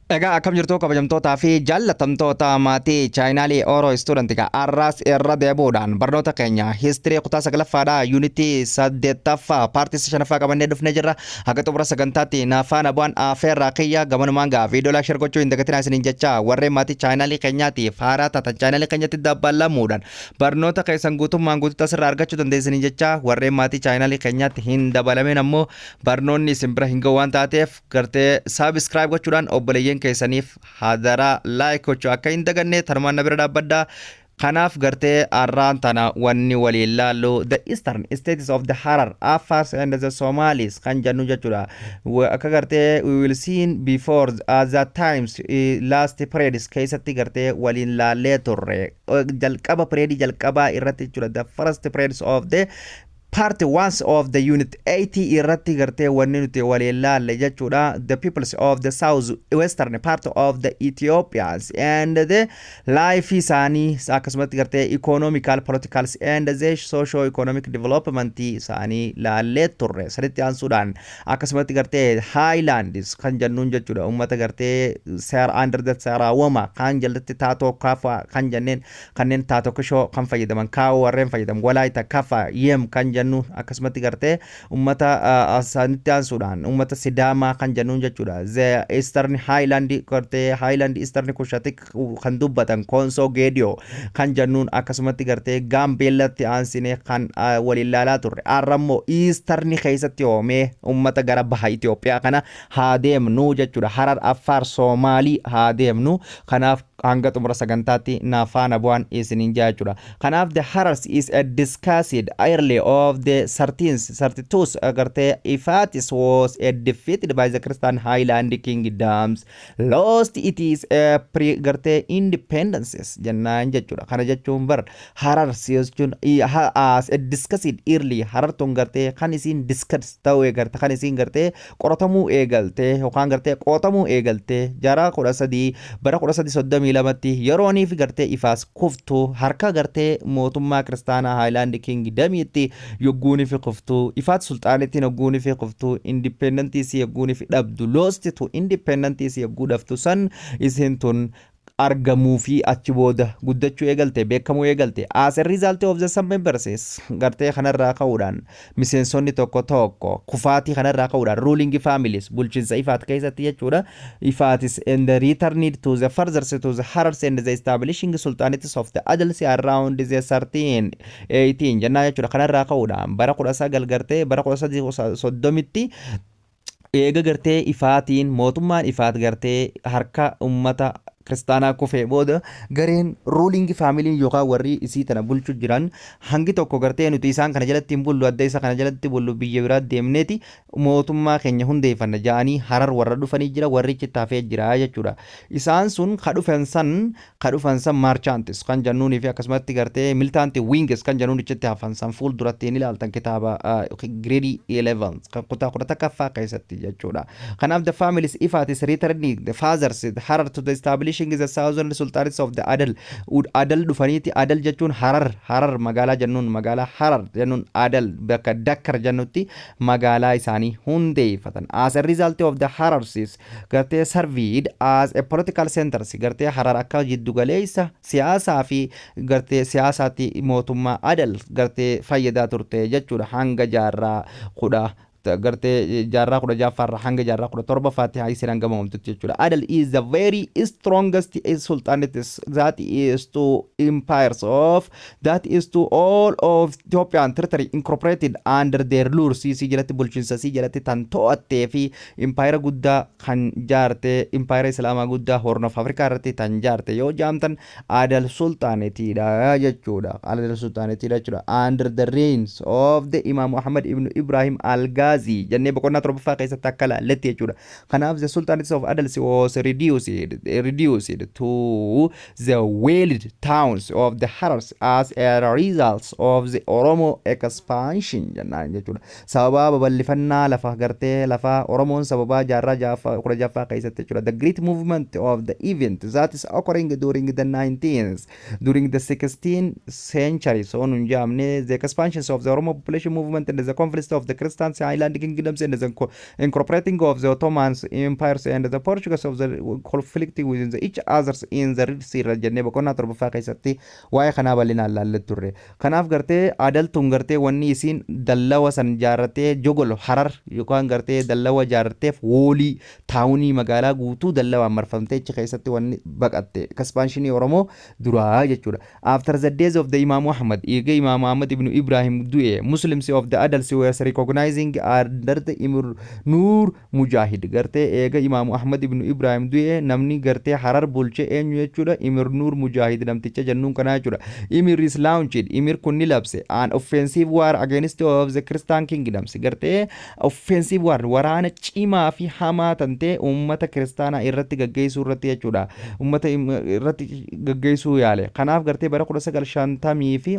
Egaa akkam jirtu, kabajamtootaa fi jaallatamtoota maatii chaanaalii Oro Student? Egaa arraas irra deebi'uudhaan barnoota keenya history kutaa sagalaffaadha, yuunitii saddeettaffaa, paartii shanaffaa qabannee dhufnee jirra. Haga xumura sagantaatti naafaan bu'aan afeerraa kiyya. Gamanumaan gaa viidiyoo like, share gochuu hin dagatinaa isiniin jecha, warreen maatii chaanaalii keenyaatiif haaraa taatan chaanaalii keenyatti dabalamuudhaan barnoota keessan guutummaan guututti asirraa argachuu dandeessanii jecha, warreen maatii chaanaalii keenyaatti hin dabalamin ammoo barnoonni isin bira hin ga'u waan taateef gartee subscribe gochuudhaan obboleeyyan keessaniif hadaraa like gochuu akka hin daganne tanumaan na bira dhaabbadhaa. Kanaaf gartee arraan tana wanni waliin laallu the eastern states of the Harar, Afars and the Somalis kan jennu jechuudha. Akka gartee we will see before the times last periods keessatti gartee waliin laallee turre, jalqaba period jalqabaa irratti jechuudha. The first periods of the part one of the unit 80 irratti gartee wanni nuti waliin laalle jechuudha, the peoples of the south western part of the Ethiopians and the life isaanii, akkasumatti gartee economical, political and the socio economic development isaanii laallee turre. Sanitti aansuudhaan akkasumatti gartee highlands kan jennuun jechuudha, ummata gartee seera under the Seeraawama kan jalatti Taatoo Kafa kan jenneen, kanneen Taatoo Kishoo kan fayyadaman, Kaawoo warreen fayyadaman, Walaayita, Kafa, Yem kan jennu, akkasumatti gartee ummata sanitti aansuudhaan ummata Sidaamaa kan jennuun jechuudha. The eastern highland gartee highland eastern Cushitic kan dubbatan, Koonsoo, Geediyoo kan jennuun, akkasumatti gartee Gaambeellatti aansine kan waliin laalaa turre. Har'ammoo eastern keessatti oomee ummata gara baha Itoophiyaa kana haa deemnu jechuudha. Harar, Affaar, Soomaalii haa deemnu. Kanaaf hanga xumura sagantaatti na faana bu'aan isiniin jaa jechuudha. Kanaaf the Harars is a discussed early of the 13th 32 agartee Ifatis was a defeated by the Christian Highland kingdoms, lost it is a pre gartee independences jennaan jechuudha. Kana jechuun bar Harars jechuun as a discussed early, Harar tun gartee kan isiin discuss ta'uu eegalte, kan isiin gartee qoratamuu eegalte yookaan gartee qotamuu eegalte jara 13 bara 1332tti yerooniif gartee Ifaas kuftu, harka gartee mootummaa kiristaanaa Highland Kingdomiitti yogguunii fi kuftu, Ifaat sulxaanittiin yogguunii fi kuftu, independentii isii yogguunii fi dhabdu, lost to independentii isii yogguu dhabdu san isiin tun argamuu fi achi booda guddachuu eegalte, beekamuu eegalte. As a result of the some members gartee kanarraa ka'uudhaan, miseensonni tokko tokko kufaatii kanarraa ka'uudhaan, ruling families bulchiinsa Ifaat keessatti jechuudha, Ifaatis and the returned to the further to the Harars and the establishing sultanates of the Adals around the 13 18 jennaa jechuudha. Kanarraa ka'uudhaan bara 19 gartee bara 1330tti eega gartee Ifaatiin, mootummaan Ifaat gartee harka ummata kiristaanaa kufee booda, gareen ruling familyn yookaan warri isii tana bulchu jiran hangi tokko gartee nuti isaan kana jalatti hin bullu, adda isa kana jalatti bullu, biyya biraa deemneeti mootummaa keenya hundeeffanna ja'anii Harar warra dhufanii jira, warri itti hafee jira jechuudha. Isaan sun ka dhufan san merchants kan jennuunii fi akkasumatti gartee militant wings kan jennuun itti hafan san fuulduratti ni ilaaltan kitaaba grade 11 kan kutaa 11ffaa keessatti jechuudha. Kanaaf the families Ifaatis returning the fathers Harar to the establishing the southern sultanates of the Adal. Adal dhufaniiti. Adal jechuun Harar, Harar magaalaa jennuun, magaalaa Harar jennuun, Adal bakka Dakkar jennutti magaalaa isaanii hundeeffatan. As a result of the Harars gartee served as a political centers, gartee Harar akka jiddugaleessa siyaasaa fi gartee siyaasaatti mootummaa Adal gartee fayyadaa turte jechuudha, hanga jaarraa kudha gartee jaarraa 16ffaarraa hanga jaarraa 17ffaatti haa isin hanga moomtutti jechuudha. Adal is the very strongest sultanate that is to empires of that is to all of Ethiopian territory incorporated under their rule, sii jalatti, bulchiinsa sii jalatti tan to'attee fi impaayera guddaa kan jaarte, impaayera islaamaa guddaa Horn of Africa irratti tan jaarte yoo jaamtan Adal sultanateiidha jechuudha. Adal sultanateiidha jechuudha. Under the reigns of the Imam Muhammad ibn Ibrahim al-Ghazi jennee boqonnaa torbaffaa keessatti akka laalletti jechuudha. Kanaaf the sultanate of Adals was reduced to the walled towns of the Harars as a result of the Oromo expansion jennaan jechuudha. Sababa babal'ifannaa lafa gartee lafa Oromoon sababa jaarraa 16ffaa keessatti jechuudha. The great movement of the event that is occurring during the 19th during the 16th century so nun jaamne the expansions of the Oromo population movement and the conflict of the Christian Highland. Highland Kingdoms and the incorporating of the Ottoman Empires and the Portuguese of the conflict within the each others in the Red Sea jennee boqonnaa torbaffaa keessatti waa'ee kanaa bal'inaan laallee turre. Kanaaf gartee Adaltuun gartee wanni isiin dallawa san jaarrattee, Jogol Harar yookaan gartee dallawa jaarratteef, wallii townii magaalaa guutuu dallawaan marfamtee achi keessatti wanni baqatte expansionii Oromoo duraa jechuudha. After the days of the Imam Ahmad, eega Imam Ahmad ibn Ibrahim du'e, Muslims of the Adals were recognizing under the Emir Nur Mujahid. Gartee eega Imam Ahmad ibn Ibrahim du'e, namni gartee Harar bulche eenyu jechuudha? Emir Nur Mujahid namticha jennuun kanaa jechuudha. Emir is launched, Emir kun ni labse, an offensive war against of the Christian kingdoms. Gartee offensive war, waraana cimaa fi hamaa tantee uummata kiristaanaa irratti gaggeessuu irratti jechuudha. Uummata irratti gaggeessuu yaale. Kanaaf gartee bara 1950 fi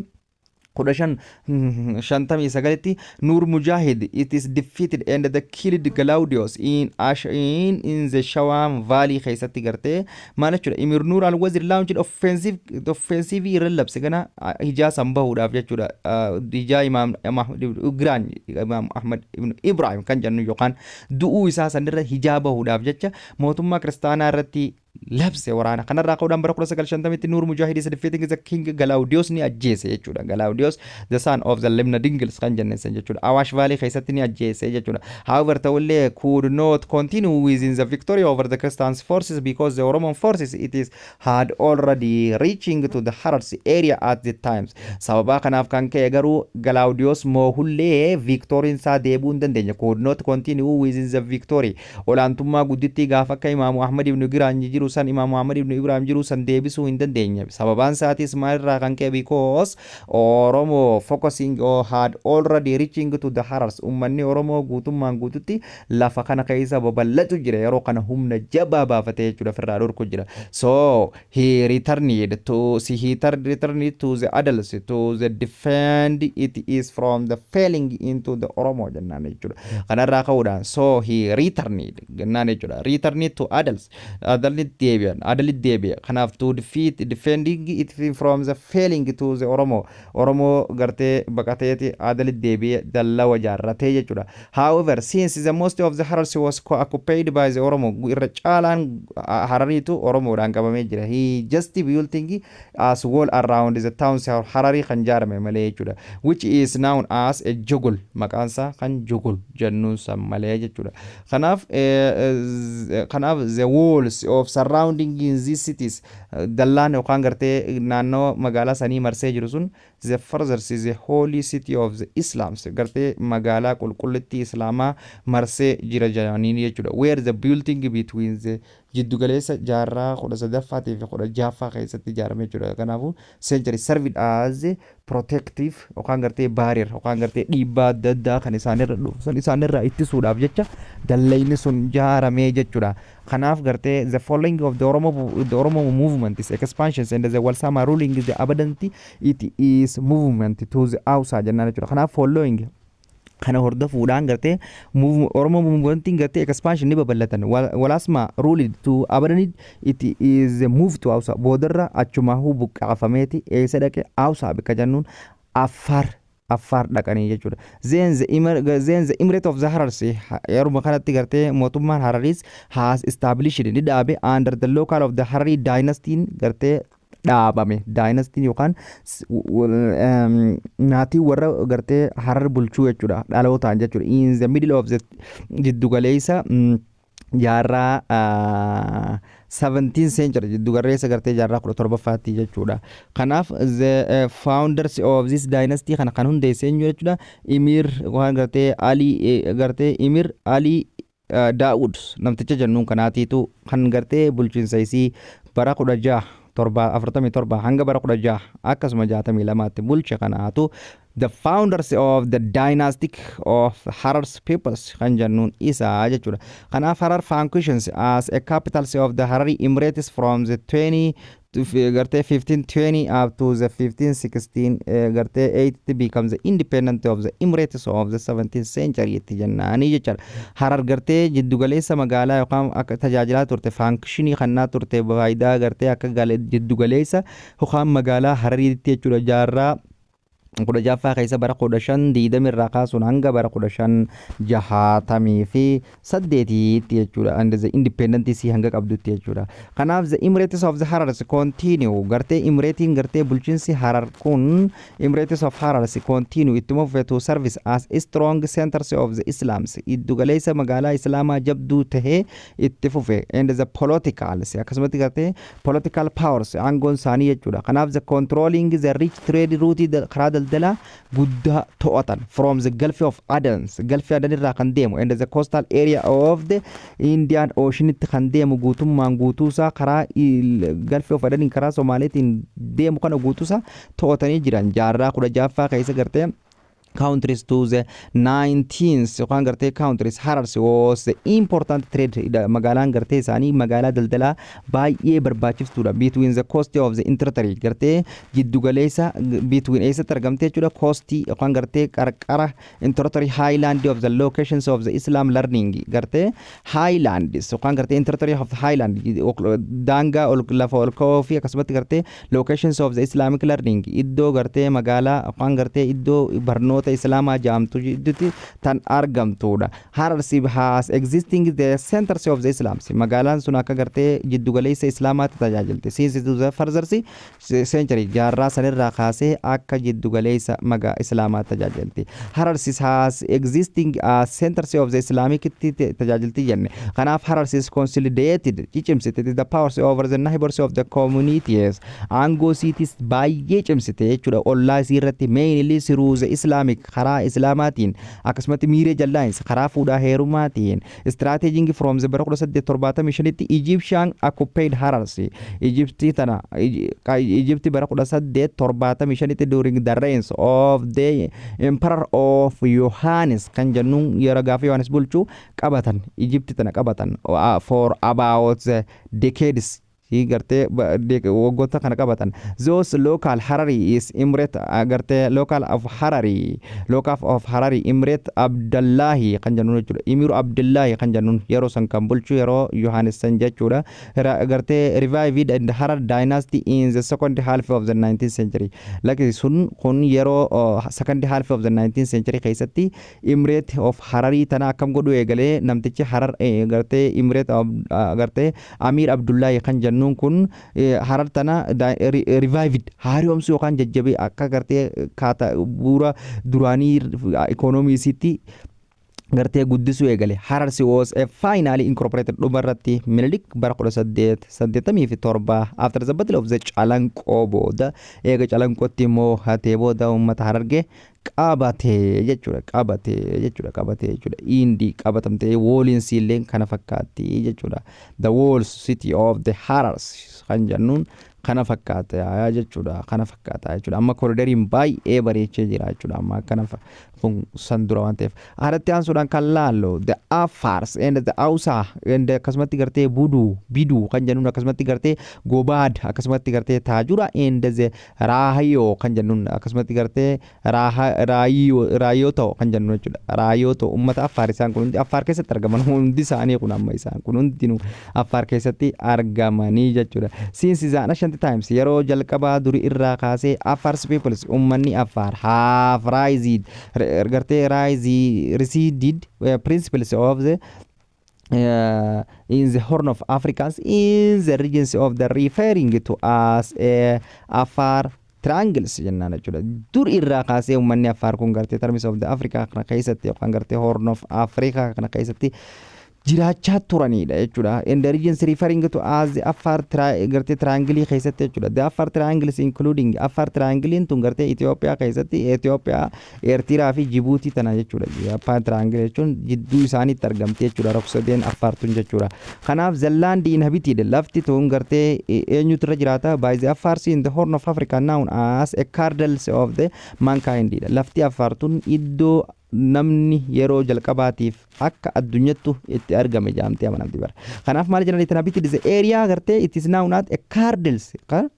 1559tti Nur Mujahid it is defeated and the killed Galaudios in Ash in the Shawam Valley keessatti. Gartee maal jechuudha, Emir Nur al-Wazir launched offensive irra labse gana hijaa san bahuudhaaf jechuudha. Hijaa Imaam Giraan, Imaam Ahmad ibn Ibrahim kan jennu yookaan du'uu isaa sanirra hijaa bahuudhaaf jecha mootummaa kiristaanaa irratti labse waraana. Kanarraa ka'uudhaan bara 1950tti Nuur Mujahid is defeating the King Galaudios, ni ajjeese jechuudha. Galaudios, the son of the Limna Dingils kan jennesan jechuudha. Awash Valley keessatti ni ajjeese jechuudha. However, ta'ullee could not continue within the victory over the Christian forces because the Oromo forces it is had already reaching to the Harar's area at the times. Sababa kanaaf kan ka'e garuu Galaudios moohullee victoryin isaa deebi'uu hin dandeenye. Could not continue within the victory, olaantummaa guddittii gaafa akka Imaamu Ahmad ibn Giraany jiru san, Imaamu Ahmad ibn Ibrahim jiru san deebisuu hin dandeenye. Sababaan isaatis maalirraa kan ka'e? Because Oromo focusing or had already reaching to the Harars. Ummanni Oromoo guutummaan guututti lafa kana keessa babal'atu jira, yeroo kana humna jabaa baafatee jechuudha ofirraa dhorku jira. So he returned to the Adals to the defend it is from the falling into the Oromo jennaan jechuudha. Kanarraa ka'uudhaan so he returned jennaan jechuudha. Returned to Adals, Adalitti deebi'an, Adalitti deebi'e. Kanaaf to defeat defending it from the falling to the Oromo, Oromoo gartee baqateeti Adalitti deebi'e, dallawa jaarratee jechuudha. However, since the most of the Harars was occupied by the Oromo, irra caalaan Harariitu Oromoodhaan qabamee jira. He just building as wall around the towns Hararii kan jaarame malee jechuudha. Which is known as a Jugul, maqaansaa kan Jugul jennuun san malee jechuudha. Kanaaf the walls of surrounding in these cities, dallaan yookaan gartee naannoo magaalaa sanii marsee jiru sun, the further is the holy city of the Islams, gartee magaalaa qulqullittii Islaamaa marsee jira jedhaniin jechuudha. Where the building between the jiddugaleessa jaarraa 13ffaatii fi 16ffaa keessatti ijaarame jechuudha. Kanaafuu century served as protective yookaan gartee barrier yookaan gartee dhiibbaa adda addaa kan isaanirra dhufu sun isaanirraa ittisuudhaaf jecha dallayni sun ijaaramee jechuudha. Kanaaf gartee the following of the Oromo movement is expansions and the Walsama ruling is the abundant it is movement to the Hausa jennaan jechuudha. Kanaaf following kana hordofuudhaan gartee Oromoo movementiin gartee expansion ni babal'atan. Walasma ruled to abandon it is move to Hausa. Boodarra achumaahuu buqqaafameeti eessa dhaqe? Hausa bikka jennuun Affaar dhaqanii jechuudha. Then the Emirate of the Harars, yeruma kanatti gartee mootummaan Hararis has established, ni dhaabe, under the local of the Harari dynasty gartee dhaabame. Dynasty yookaan maatii warra gartee Harar bulchuu jechuudha, dhalootaan jechuudha. In the middle of the jiddugaleessa jaarraa 17th century, jiddugaleessa gartee jaarraa 17ffaatti jechuudha. Kanaaf the founders of this dynasty kana kan hundeesse eenyu jechuudha? Emir waan gartee Ali gartee Emir Ali Daawud namticha jennuun kanaatiitu kan gartee bulchiinsa isii bara 1647 hanga bara 16 akkasuma 62tti bulche. Kanaatu the founders of the dynastic of Harar's peoples kan jennuun isaa jechuudha. Kanaaf Harar functions as a capital of the Harari Emirates from the 20 to gartee 1520 up to the 1516 gartee 8 becomes the independent of the Emirates of the 17th century itti jennaanii jechuudha. Harar gartee jiddugaleessa magaalaa yookaan akka tajaajilaa turte, functionii kannaa turte, faayidaa gartee akka jiddugaleessa yookaan magaalaa Harariitti jechuudha jaarraa 16ffaa keessa, bara 1520 irraa kaasuun hanga bara 1568tti jechuudha. And the independence hanga qabdutti jechuudha. Kanaaf the Emirates of the Harars continue, gartee Emiratiin, gartee bulchiinsi Harar kun, Emirates of Harars continue, ittuma fufee, to service as strong centers of the Islams, iddu galeessa magaalaa Islaamaa jabduu tahee itti fufe, and the politicals, akkasumatti gartee political powers, aangoon isaanii jechuudha. Kanaaf the controlling the rich trade route, karaa daldalaa guddaa to'atan, from the Gulf of Aden, Gulf Aden irraa kan deemu, and the coastal area of the Indian Ocean itti kan deemu, guutummaan guutuusaa karaa Gulf of Aden karaa Somaaliitiin deemu kana guutuusaa to'atanii jiran. Jaarraa 16ffaa keessa gartee countries to the 19th yookaan gartee countries, Harars was the important trade, magaalaan gartee isaanii magaalaa daldalaa baay'ee barbaachiftuudha, between the coast of the territory, gartee jiddugaleessa, between eessatti argamte jechuudha, coast yookaan gartee qarqara territory highland of the locations of the Islam learning, gartee highlands yookaan gartee territory of the highland, daangaa ol lafa ol ka'oo fi akkasumatti gartee locations of the Islamic learning, iddoo gartee magaalaa yookaan gartee iddoo barnoota Islaamaa jedhamtu jidduutti tan argamtudha. Harar has existing the centers of the Islam. Magaalaan sun akka gartee jiddugaleessa Islaamaatti tajaajilti. Since to the further century, jaarraa sanirraa kaasee akka jiddugaleessa magaa Islaamaatti tajaajilti. Harar has existing as centers of the Islamic tajaajilti jenne. Kanaaf Harar is consolidated, cicimsite, the powers over the neighbors of the communities. Aangoo siitis baay'ee cimsite jechuudha. Ollaa isii irratti, mainly through the Islamic, karaa Islaamaatiin, akkasumatti marriage alliance, karaa fuudhaa heerumaatiin, strategic from the bara 1875tti Egyptian occupied Harars. Egyptii tana, Egypti bara 1875tti during the reigns of the Emperor of Yohanis kan jennuun, yeroo gaafa Yohanis bulchuu qabatan, Egypti tana qabatan for about decades, gartee waggoota kana qabatan. Those local Harari is Emirate, gartee local of Harari Emirate Abdallahi kan jennuun jechuudha. Emiru Abdullahi kan jennuun yeroo san kan bulchu yeroo Yohanis san jechuudha. Gartee revived and Harar dynasty in the second half of the 19th century. Lakki sun kun yeroo second half of the 19th century keessatti Emirate of Hararii tana akkam godhu eegalee namtichi Harar, gartee Emirate of gartee Amir Abdullahi kan jennuun kun, Harar tana revived, haaromsuu yookaan jajjabee akka gartee kaata bu'uura duraanii ikoonoomii isiitti gartee guddisuu eegale. Hararsi was a finally incorporated, dhumarratti Minilik bara 1887 after the Battle of the Calanqoo booda, eega Calanqootti immoo hatee booda, uummata Harargee qabatee jechuudha, qabatee jechuudha, qabatee jechuudha. Indi qabatamtee wooliinsi illee kana fakkaatti jechuudha. The wall city of the Harars kan jennuun kana fakkaata jechuudha, kana fakkaata jechuudha. Amma koridariin baay'ee bareechee jira jechuudha. Amma kana kun san dura waan ta'eef, haratti aansuudhaan kan laallu the Afars and the Ausa and akkasumatti gartee Buduu, Biduu kan jennuun, akkasumatti gartee Gobaad, akkasumatti gartee Taajura and the Raahiyoo kan jennuun, akkasumatti gartee Raayoo ta'u kan jennuun jechuudha. Raayoo ta'u uummata Affaar, isaan kun hundi Affaar keessatti argaman. Hundi isaanii kun amma isaan kun hundinuu Affaar keessatti argamanii jechuudha. Since the ancient times, yeroo jalqabaa durii irraa kaasee, Afars peoples, uummanni Affaar, have raised, gartee rise receded principles of the in the Horn of Africans in the regions of the referring to as a Afar triangles jennaan jechuudha. Dur irraa kaasee uummanni Affaar kun gartee terms of the Africa kana keessatti yookaan gartee Horn of Africa kana keessatti jiraachaa turanidha jechuudha. In the regions referring to as the Afar gartee triangle keessatti jechuudha. The Afar triangles including, Afar triangle tun gartee Itoophiyaa keessatti, Itoophiyaa, Eertiraa fi Jibuutii tana jechuudha. Afar triangle jechuun jidduu isaaniitti argamti jechuudha. Rogsadeen Afar tun jechuudha. Kanaaf the land inhabited, lafti tun gartee eenyutu irra jiraata, by the Afars in the Horn of Africa known as a cradles of the mankind. Lafti Afar tun iddoo Namni yeroo jalqabaatiif akka addunyattu itti argame jaamtee amanamti bara. Kanaaf maal jedhan? Inhabited the area gartee it is now not a cradles,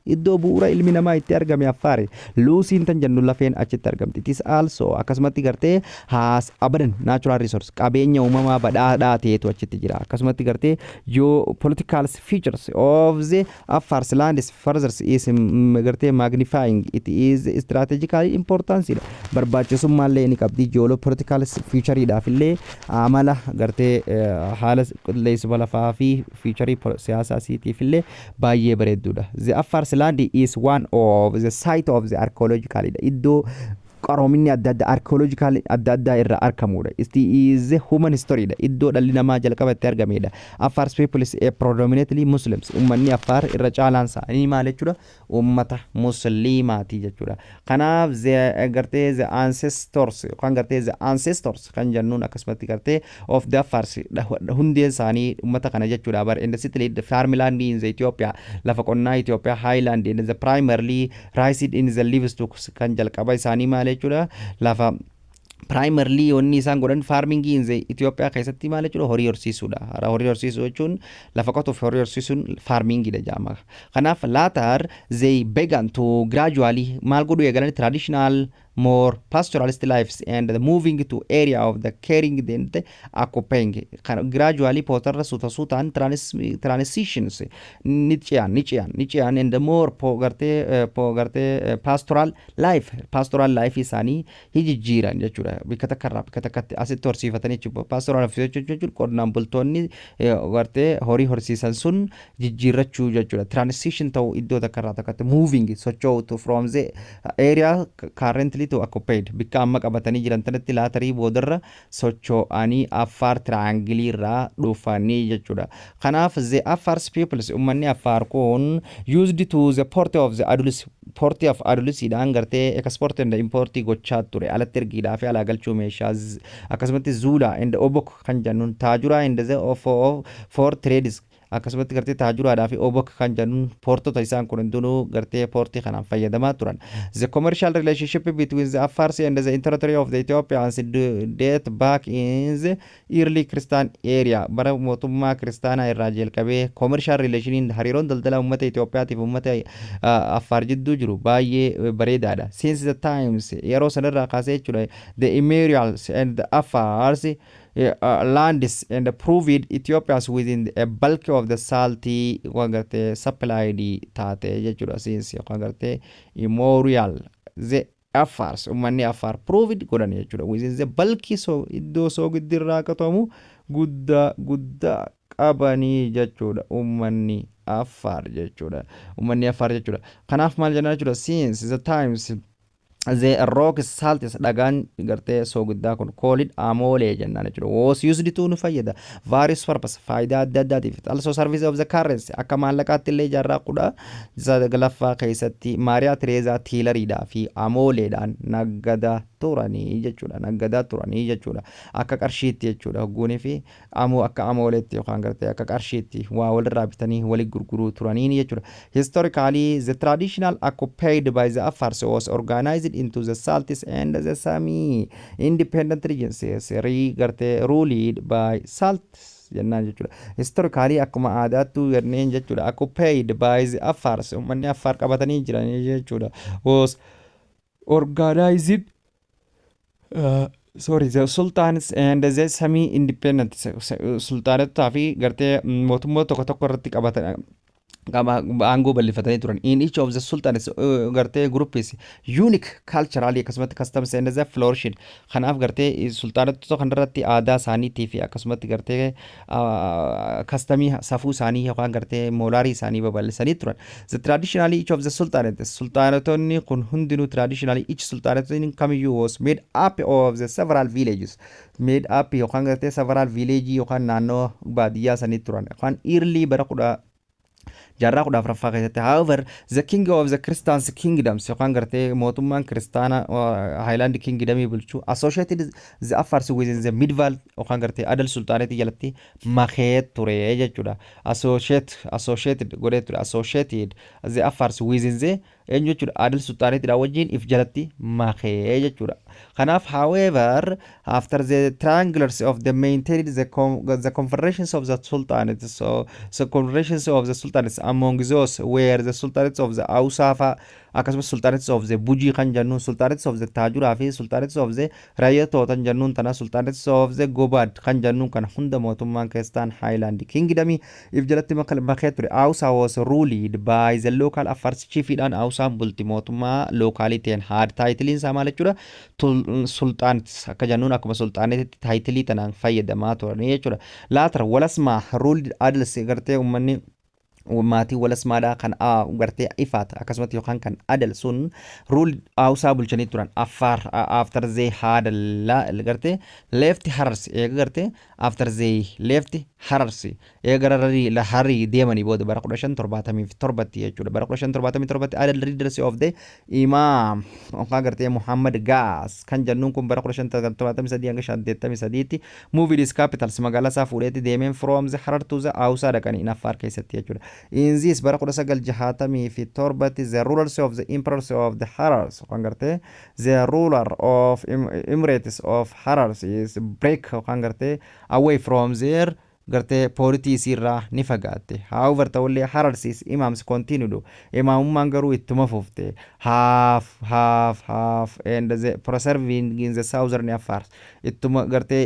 iddoo bu'uura ilmi namaa itti argame Affaari. Luusiin tan jennu lafeen achitti argamti. It is also akkasumatti gartee has abundant natural resource, qabeenya uumamaa badhaadhaa ta'etu achitti jira. Akkasumatti gartee geopolitical features of the Afar land is further is gartee magnifying it is strategically importance dha. Barbaachisummaa ni qabdi. Geopolitical featureidhaaf illee amala gartee haala qilleensuma lafaa fi feature siyaasaa isiitiif illee baay'ee bareedduudha. The Afar land is one of the site of the archaeological, iddoo qaroominni adda addaa, archaeological adda addaa irraa argamudha. It is human history dha. Iddoo dhalli namaa jalqaba itti argamedha. Afar people is a predominantly Muslims. Uummanni Affaar irra caalaan isaanii maal jechuudha? Uummata Musliimaati jechuudha. Kanaaf the gartee the ancestors yookaan gartee the ancestors kan jennuun akkasumatti gartee of the Afars hundeen isaanii uummata kana jechuudha. Bar in the city, the farmland in the Ethiopia, lafa qonnaa Ethiopia highland in the primarily raised in the livestock kan jalqaba isaanii maal jechuudha? Lafa primarily wanni isaan godhan farming in the Itoophiyaa keessatti maal jechuudha? Horii horsiisuudha. Horii horsiisuu jechuun lafa qotuuf horii horsiisuun farmingidha jedhama. Kanaaf later they began to gradually maal godhuu eegalan? Traditional more pastoralist lives and the moving to area of the caring then the occupying gradually pootarra suuta suutaan transitions ni ce'an, ni ce'an, ni ce'an and the more po gartee po gartee pastoral life isaanii hijijjiiran jechuudha. Bikka takka irraa bikka takkatti asitti horsiifatanii jechuudha. Pastoral life jechuun qonnaan bultoonni gartee horii horsiisan sun jijjiirrachuu jechuudha. Transition ta'uu, iddoo takka irraa takkatti moving, socho'u, from the area currently to occupied, bikka amma qabatanii jiran tanatti later boodarra socho'anii Affaar Triangle irraa dhufanii jechuudha. Kanaaf the Afars peoples, uummanni Affaar kun, used to the port of the Adulis, port of Adulisiidhaan gartee export and import gochaa ture, alatti ergiidhaa fi alaa galchuu meeshaa, akkasumatti Zuulaa and Obok kan jennuun Taajuraa and the of for trades, akkasumatti gartee Taajuraadhaa fi Obok kan jennuun poortota isaan kun hundinuu gartee poortii kanaan fayyadamaa turan. The commercial relationship between the Afars and the territory of the Ethiopians date back in the early Christian area. Bara mootummaa kiristaanaa irraa jalqabee commercial relationiin, hariiroon daldala uummata Itoophiyaatiif uummata Affaar jidduu jiru baay'ee bareedaadha. Since the times, yeroo sanarraa kaasee jechuudha, the Amorites and the Afars lands and proved Ethiopians within a bulk of the salty waan gartee supplied taate jechuudha. Since yookaan gartee immemorial the Afars, uummanni Afar proved godhan jechuudha within the bulky, so iddoo soogiddi irraa qatamu guddaa guddaa qabanii jechuudha uummanni Afar jechuudha, uummanni Afar jechuudha. Kanaaf maal jennaan jechuudha? Since the times the rock salt, dhagaan gartee soogiddaa kun called amoolee jennaan jechuudha, was used to nu fayyada various purpose, faayidaa adda addaatiif, also service of the currency, akka maallaqaatti illee jaarraa 19ffaa keessatti Maariyaa Tireezaa taaleriidhaa fi amooleedhaan naggadaa turanii jechuudha, naggadaa turanii jechuudha, akka qarshiitti jechuudha. Hogguunii fi amoo akka amooleetti yookaan gartee akka qarshiitti waa walirraa bitanii walii gurguruu turanii jechuudha. Historically, the traditional occupied by the Afars was organized into the Sultanates and the semi independent regions gartee ruled by Sultans jennaan jechuudha. Historically, akkuma aadaattuu jenneen jechuudha. Occupied by the Afars, uummanni Afar qabatanii jiran jechuudha. Was organized sorry, the sultans and the semi independent sultaanotaa fi gartee mootummoota tokko tokko irratti qabatan qaba aangoo bal'ifatanii turan. In each of the sultans gartee groups unique culturally akkasumatti customs and the flourishing. Kanaaf gartee sultaanota kanarratti aadaa isaaniitii fi akkasumatti gartee customii, safuu isaanii yookaan gartee moolaarii isaanii babal'isanii turan. The traditionally each of the sultanates, sultaanotonni kun hundinuu, traditionally each sultanatonni kamiyyuu was made up of the several villages, made up yookaan gartee several village yookaan naannoo baadiyyaa sanii turan yookaan early bara kudha jaarraa 14ffaa keessatti. However, the king of the Christian kingdoms yookaan gartee mootummaan kiristaana highland kingdomii bulchuu associated the Afars within the medieval yookaan gartee Adal Sultanate jalatti makee ture jechuudha. Associated godhee ture, associated the Afars within the Eenyu jechuudha? Adal Sultanateiidha wajjin if jalatti makee jechuudha. Kanaaf, however, after the triangulars of the maintained the confederations of the sultanates, so confederations of the sultanates, among those were the sultanates of the Awsaa, akkasumas sultanates of the Bujii kan jennuun, sultanates of the Taajuraa fi sultanates of the Rayyatoo kan jennuun tana, sultanates of the Gobad kan jennuun kana hunda mootummaan Christian Highland Kingdomii if jalatti makee ture. Awsaa was ruled by the local Afar chiefiidhaan Awsaan bulti, mootummaa localii ta'een. Had titleiin isaa maal jechuudha? Sultanates akka jennuun, akkuma sultanateitti titleii tanaan fayyadamaa turanii jechuudha. Later Walasmaa ruled Adals, gartee uummanni maatii Walasmaadhaa kan gartee Ifaat akkasumatti yookaan kan Adal sun rule Awsaa bulchanii turan. Affaar after they had gartee left Harars, eega gartee after they left Harars, eega gara Hararii deemanii booda bara 1577tti jechuudha. Bara 1577tti Adal leaders of the Imaam yookaan gartee Muhammad Gaas kan jennuun kun bara 1573 hanga 83tti moved his capitals, magaalaa isaa fuudheetti deemeen, from the Harar to the Awsaa dhaqanii Affaar keessatti jechuudha. In this bara 1967tti the rulers of the emperors of the Harars yookaan gartee the ruler of Emirates of Harars is break yookaan gartee away from their gartee polities irraa ni fagaatte. However, ta'ullee Harars imams continued, imaamummaan garuu ittuma fufte, half half half and the preserving in the southern Afars ittuma gartee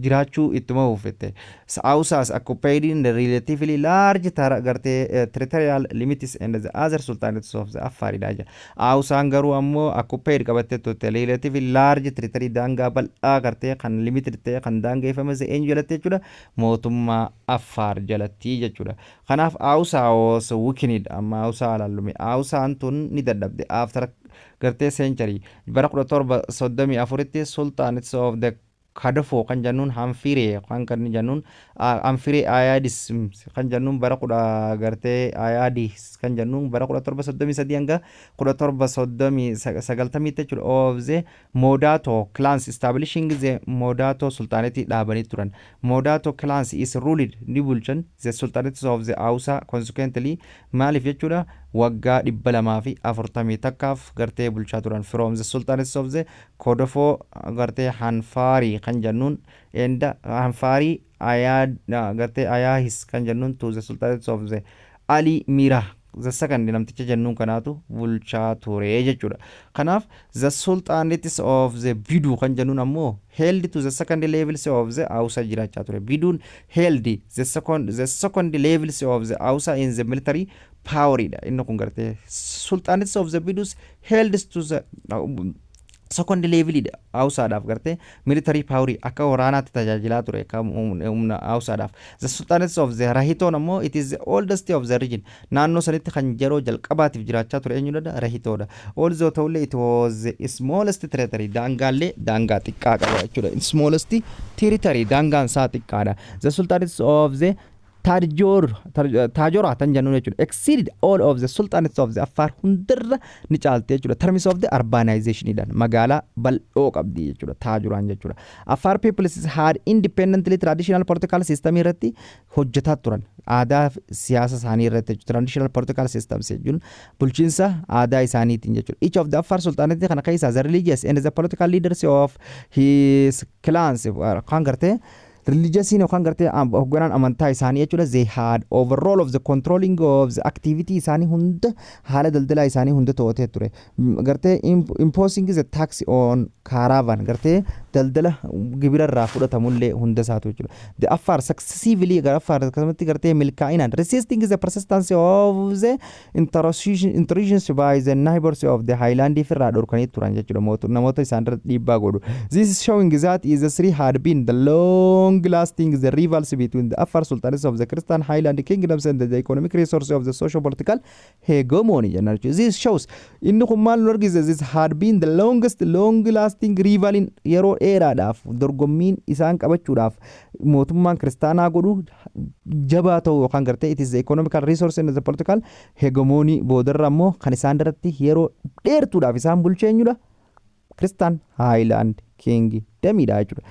jiraachuu ittuma fufte. Awsaas occupied in the relatively large gartee territorial limits and the other sultanates of the Affaridha jedha. Awsaan garuu ammoo occupied qabattee turte relatively large territory, daangaa bal'aa gartee kan limited ta'e, kan daangeffame eenyu jalatti jechuudha? Mootummaa Affaar jalatti jechuudha. Kanaaf Awsaa was weakened. Amma Awsaa ilaallume. Awsaan tun ni dadhabde after gartee century. Bara 1734tti sultanates of the Kadafoo kan jennuun, Hanfiree kan jennuun, Hanfiree Ayaadis kan jennuun, bara kudha gartee Ayaadis kan jennuun bara 1733 hanga 1790tti jechuudha, of the Modato clans establishing the Modato Sultanate dhaabanii turan. Modato clans is ruled, ni bulchan, the Sultanates of the Hausa consequently. Maaliif jechuudha? Waggaa 241f gartee bulchaa turan from the Sultanates of the Kodofoo gartee Hanfaarii kan jennuun and Hanfaarii Ayaad gartee Ayaahis kan jennuun to the Sultanates of the Ali Mira the second namticha jennuun kanaatu bulchaa ture jechuudha. Kanaaf the Sultanates of the Biduu kan jennuun ammoo held to the second levels of the Hausa jiraachaa ture. Biduun held the second levels of the Hausa in the military power dha. Inni kun gartee Sultanates of the Bidus held to the second levelidha. Hausaadhaaf gartee military power akka waraanaatti tajaajilaa ture, akka humna Hausaadhaaf. The Sultanates of the Rahitoon ammoo it is the oldest of the region. Naannoo sanitti kan yeroo jalqabaatiif jiraachaa ture eenyudha? Rahitoodha. Although ta'ullee it was the smallest territory, daangaallee daangaa xiqqaa qaba jechuudha. Smallest territory, daangaan isaa xiqqaadha. The Sultanates of the Taajora tan jennuun jechuudha. Exceeded all of the sultanates of the Afar hundarra ni caalte jechuudha. Terms of the urbanization, magaalaa bal'oo qabdi jechuudha. Taajuraan jechuudha. Afar people had independently traditional political system irratti hojjetaa turan. Aadaa siyaasa isaanii irratti jechuudha. Traditional political systems jechuun bulchiinsa aadaa isaaniitiin jechuudha. Each of the Afar sultanate kana keessaa the religious and the political leaders of his clans kan gartee religiousiin yookaan gartee hoogganaan amantaa isaanii jechuudha, they had overall of the controlling of the activity isaanii hunda, haala daldalaa isaanii hunda to'atee ture. Gartee imposing the tax on caravan, gartee daldala gibira irraa fudhatamullee hunda isaatu jechuudha. The Afar successively gara Afar akkasumatti gartee milkaa'inaan resisting the persistence of the intrusions by the neighbors of the highland irraa dhorkanii turan jechuudha, namoota isaan irratti dhiibbaa godhu. This is showing that is the three had been the long lasting the rivals between the Afar sultanates of the Christian Highland kingdoms and the economic resources of the social political hegemony jenna jechuudha. This shows, inni kun maal nu argisiisa? This had been the longest long lasting rival in yeroo dheeraadhaaf dorgommiin isaan qabachuudhaaf mootummaan kiristaanaa godhu jabaa ta'u yookaan gartee it is the economical resource and the political hegemony. Boodarra ammoo kan isaan irratti yeroo dheertuudhaaf isaan bulcheenyudha. Christian Highland Kingdomidha jechuudha.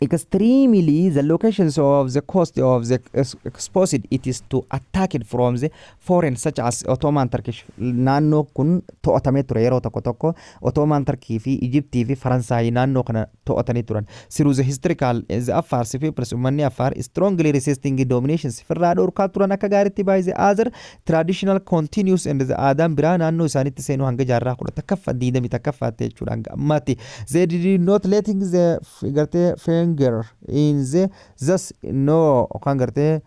Extremely the locations of the coast of the exposed it is to attack it from the foreign, such as Ottoman Turkish. Naannoo kun to'atamee ture. Yeroo tokko tokko Ottoman Turkey fi Egyptii fi Faransaay naannoo kana to'atanii turan. Through the historical, the Afar peoples, uummanni Afar, strongly resisting dominations, firraa dhorkaa turan akka gaariitti, by the other traditional continues and the aadaan biraa naannoo isaaniitti seenuu hanga jaarraa 11ffaa 21ffaatti jechuudha, hanga ammaatti. They did not letting the gartee finger in the thus no yookaan gartee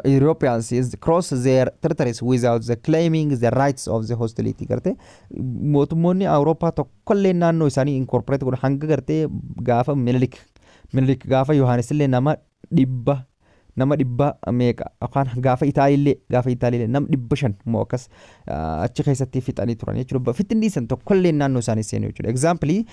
Europeans is cross their territories without the claiming the rights of the hostility. Gartee mootummoonni Awurooppaa tokkollee naannoo isaanii incorporate godhan hanga gartee gaafa Minilik, gaafa Yohaanis illee nama dhibba meeqa yookaan gaafa Itaaliillee nama 500 moo akkas achi keessatti fixanii turan jechuudha. Fixinni san tokkollee naannoo isaanii seenu jechuudha. Example,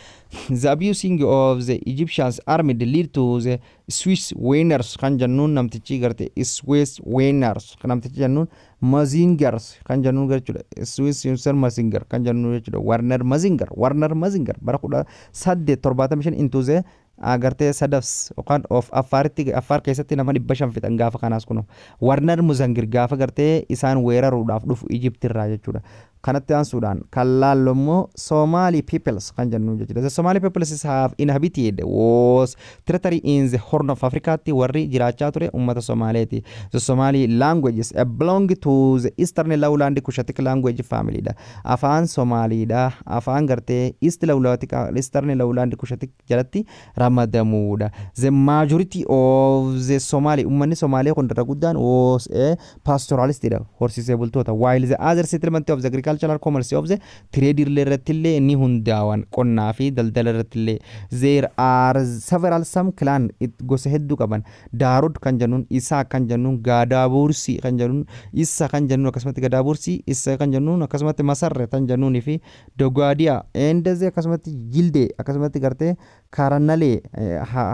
the abusing of the Egyptians army lead to the Swiss Werners kan jennuun, namtichi garte Swiss Werners namtichi jennuun Mazinger kan jennuun jechuudha. Swiss Mazinger kan jennuun jechuudha. Werner Mazinger bara 1875 into the agartee sadafs yookaan of Affaaritti, Affaar keessatti nama 500 fixan. Gaafa kanaas kunu Werner Munzinger gaafa gartee isaan weeraruudhaaf dhufu Ijiptirraa jechuudha. Kanatti aansuudhaan kan laallu immoo Somali peoples kan jennu jechuudha. The Somali peoples have inhabited was territory in the Horn of Africaatti warri jiraachaa ture uummata Somaaleeti. The Somali languages belong to the Eastern Lowland Cushitic language family dha. Afaan Somaaliidha. Afaan gartee East Lowland, Eastern Lowland Cushitic jalatti ramadamuudha. The majority of the Somali, uummanni Somaalee kun irra guddaan was a pastoralistidha. Horsiisee bultoota. While the other settlement of the agricultural commerce of the trade irratti illee ni hundaawan, qonnaa fi daldala irratti illee. There are several some clan, gosa hedduu qaban. Daarud kan jennuun, Isaa kan jennuun, Gaadaabursii kan jennuun, Issa kan jennuun, akkasumatti Gadaabursii, Issa kan jennuun, akkasumatti Masarre kan jennuunii fi Dogaadiyaa Endeze, akkasumatti Jildee, akkasumatti gartee Karannalee,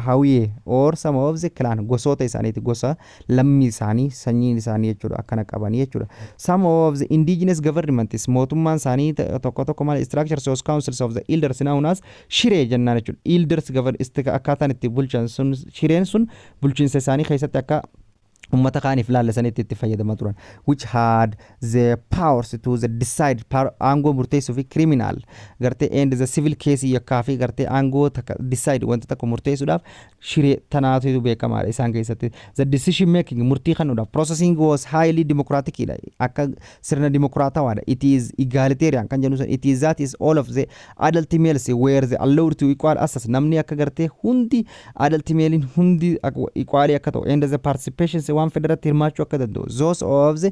Hawiyee or some of the clan gosoota isaaniiti, gosa lammii isaanii, sanyiin isaanii jechuudha, akkana qabanii jechuudha. Some of the indigenous governments, mootummaan isaanii tokko tokko maal structures of councils of the elders known as shiree jennaan jechuudha. Elders govern akkaataan itti bulchan sun, shireen sun bulchiinsa isaanii keessatti akka ummata kaaniif laallasanitti itti fayyadamaa turan, which had the powers to the decide aangoo murteessuu fi criminal gartee and the civil case, yakkaa fi gartee aangoo takka decide, wanta tokko murteessuudhaaf shiree tanaatu beekamaadha isaan keessatti. The decision making, murtii kennuudhaaf, processing was highly democratic dha, akka sirna dimokiraatawaadha. It is egalitarian kan jennu san, it is that is all of the adult males were the allowed to equal access, namni akka gartee hundi adult male hundi equally akka ta'u, and the participation waan federatti hirmaachuu akka danda'u. Those of the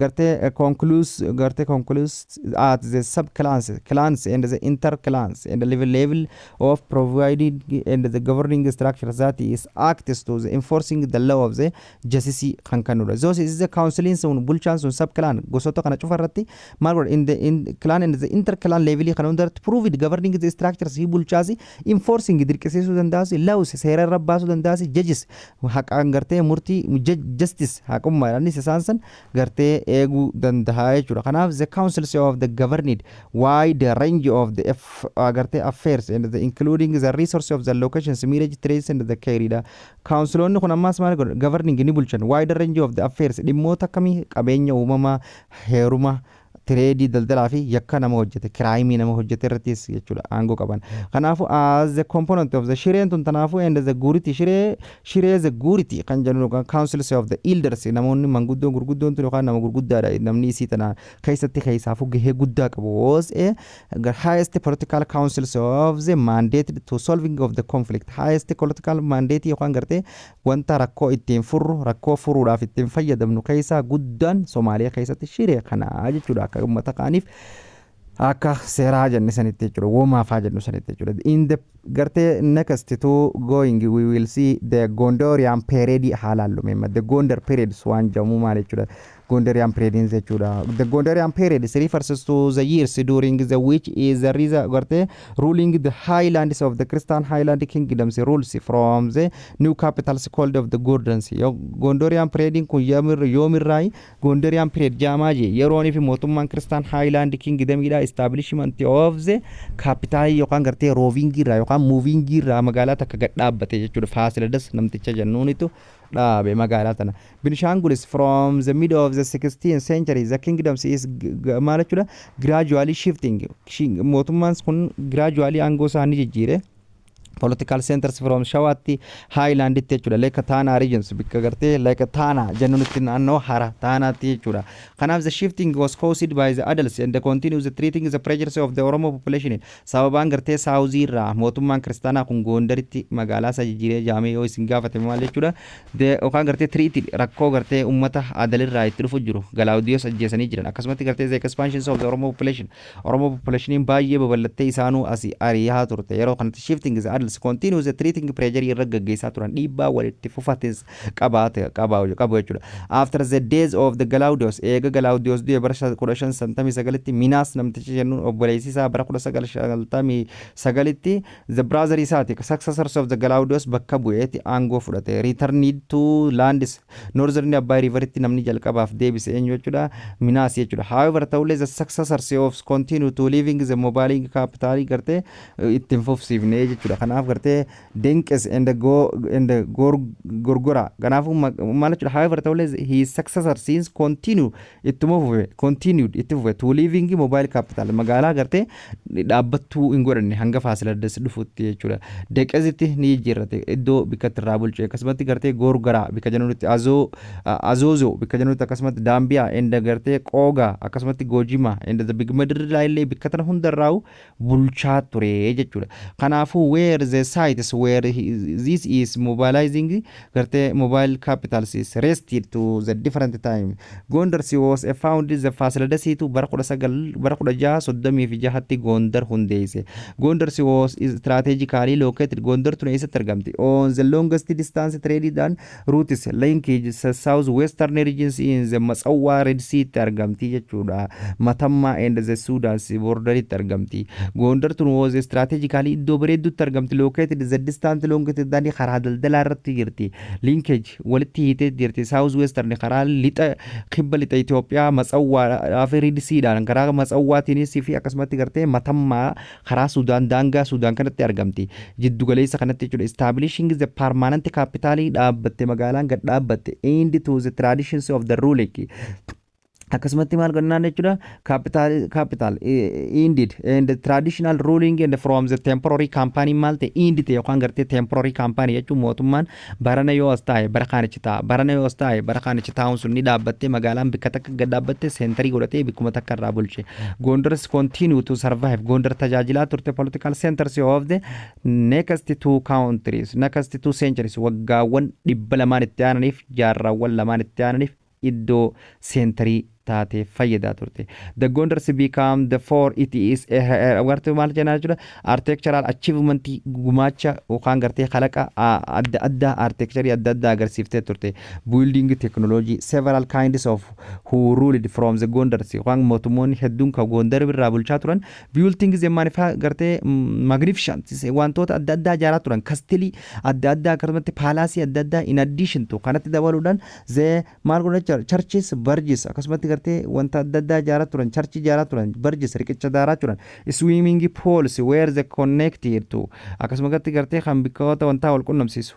gartee concludes gartee concludes at the sub clans, clans and the inter clans and the level of providing and the governing structure that is acts to the enforcing the law of the justice kan kennudha. Those is the counseling sun, bulchaan sun sub clan gosoota kana cufa irratti maal godha? In the in clan and the inter clan level kana hundarratti provide governing the structures hi bulchaasi, enforcing dirqisiisuu danda'asi, laws seera irra baasuu danda'asi, judges haqaan gartee murtii, justice haqummaadhaanis isaan san gartee eeguu danda'a jechuudha. Kanaaf the councils of the governed wide range of the gartee affairs and the including the resource of the locations, marriage, trades and the care dha. Counciloonni kun ammaas maal godhu? Governing ni bulchan wide range of the affairs, dhimmoota akkamii? Qabeenya uumamaa, heeruma, trade, daldalaa fi yakka nama hojjete, crime nama hojjete irrattis jechuudha aangoo qaban. Kanaafuu as the component of the shireen tun tanaafuu and the guriti shiree the guriti kan jennu yookaan councils of the elders, namoonni manguddoon gurguddoon tun yookaan nama gurguddaadha namni isii tana keessatti keessaafuu gahee guddaa qabu, was a the highest political councils of the mandate to solving of the conflict. Highest political mandate yookaan gartee wanta rakkoo ittiin furru, rakkoo furuudhaaf ittiin fayyadamnu keessaa guddaan Somaaliyaa keessatti shiree kana jechuudha, akka uummata kaaniif akka seeraa jenne sanitti jechuudha, woomaafaa jennu sanitti jechuudha. In the gartee next to going, we will see the Gondorian period. Haa laallu meemma the Gondar periods waan jedhamu maal jechuudha, Gondarian period jechuudha. The Gondarian period refers to the years during the which is the reason gartee ruling the highlands of the Christian Highland kingdoms rules from the new capitals called of the Gondars. Gondorian period kun yoomirraayi Gondarian period jaamaa jee? Yeroonii fi mootummaan Christian Highland kingdomidha establishment of the capital yookaan gartee roving irraa yookaan yookaan movingii irraa magaalaa takka gad dhaabbate jechuudha. Faasiladas namticha jennuunitu dhaabe magaalaa tana. Binishaangulis from the middle of the 16th century, the kingdoms is maal jechuudha, gradually shifting. Mootummaan kun gradually aangoo isaa ni jijjiire. Political centers from Shawaatti highlanditti jechuudha. Lake Tana regions, bikka gartee Lake Tana jennuunitti, naannoo hara Taanaatti jechuudha. Kanaaf the shifting was caused by the Adals and the continues the treating the pressures of the Oromo population. Sababaan gartee southii irraa mootummaan kiristaanaa kun Gondaritti magaalaa isa jijjiiree jaamee yoo isin gaafate maal jechuudha? Yookaan gartee threatii rakkoo gartee uummata Adalirraa itti dhufu jiru, Galaawudiyoos ajjeesanii jiran. Akkasumatti gartee the expansions of the Oromo population, Oromo populationiin baay'ee babal'attee isaanuu asii ari'aa turte. Yeroo kanatti shifting the Adals continues the treating pressure irra gaggeessaa turan, dhiibbaa walitti fufates qabaate qabu jechuudha. After the days of the Galaudios, eega Galaudios du'e bara 1559tti, Minaas namtichi jennuun obboleessi isaa bara 1959tti the brother isaati, successors of the Galaudios, bakka bu'eeti aangoo fudhate. Returned to lands northern Abbay Riveritti namni jalqabaaf deebise eenyu jechuudha? Minaas jechuudha. However, ta'ullee the successors of continue to living the mobile capital gartee ittiin fufsiifne jechuudha. Kanaaf gartee Denqes and go and Gorgora. Kanaafuu maal jechuudha? However, ta'ullee his successor since continue ittuma fufe, continued itti fufe to living mobile capital, magaalaa gartee dhaabbattuu hin godhanne hanga Faasiladas dhufutti jechuudha. Deqezitti ni jijjiirrate iddoo bikka irraa bulche. Akkasumatti gartee Gorgora bikka jennutti, Azoo Azoozo bikka jennutti, akkasumatti Daambiyaa and gartee Qoogaa, akkasumatti Goojima and the big Madirraa illee bikka tana hundarraa'u bulchaa ture jechuudha. Kanaafuu where the sites where this is mobilizing gartee mobile capitals is rested to the different time. Gondar was a founded the Fasiladasiitu bara 19 bara 1636tti Gondar hundeesse. Gondar was strategically located. Gondar tun eessatti argamti? On the longest distance traded and routes linkage south western regions in the Masawwa Red Sea tti argamti jechuudha. Matamma and the Sudan borderitti argamti. Gondar tun was strategically iddoo bareeddutti argamti. Located the distance longest than karaa daldalaa irratti jirti. Linkage walitti hiitee jirti. South western karaa lixa kibba lixa Itoophiyaa Matsawwaa fi Red Seadhaan karaa Matsawwaatiinis fi akkasumatti gartee Matammaa karaa Sudaan, daangaa Sudaan kanatti argamti. Jiddu galeessa kanatti jechuudha. Establishing the permanent capital dhaabbatte, magaalaan gad dhaabbatte, end to the traditions of the ruling. Akkasumatti maal gannaan jechuudha? Capital ended and the traditional ruling and from the temporary company maal ta'e end ta'e yookaan gartee temporary company jechuun mootummaan barana yoo as taa'e bara kaanichi ta'a, barana yoo as taa'e bara kaanichi taa'uun sun ni dhaabbattee, magaalaan bikka takka gad dhaabbatte, centerii godhatee bikkuma takka irraa bulche. Gondars continue to survive. Gondar tajaajilaa turte political centers of the next two countries, next two centuries, waggaawwan 200 itti aananiif, jaarraawwan lamaan itti aananiif iddoo centerii taatee fayyadaa turte. The Gondars become the four it is gartee maal jennaa jechuudha, architectural achievement, gumaacha yookaan gartee kalaqa adda addaa, architecture adda addaa agarsiiftee turte. Building technology, several kinds of who ruled from the Gondars yookaan mootummoonni hedduun kan Gondar irraa bulchaa turan building the manifaa gartee magnificent wantoota adda addaa ijaaraa turan, castleii adda addaa, akkasumatti palaceii adda addaa. In addition to kanatti dabaluudhaan the maal godhan jechuudha, churches, bridges, akkasumatti gartee wanta adda addaa ijaaraa turan, churchii ijaaraa turan, bridges riqicha ijaaraa turan, swimming pools where the connected to, akkasumatti gartee kan bikkoota wantaa wal qunnamsiisu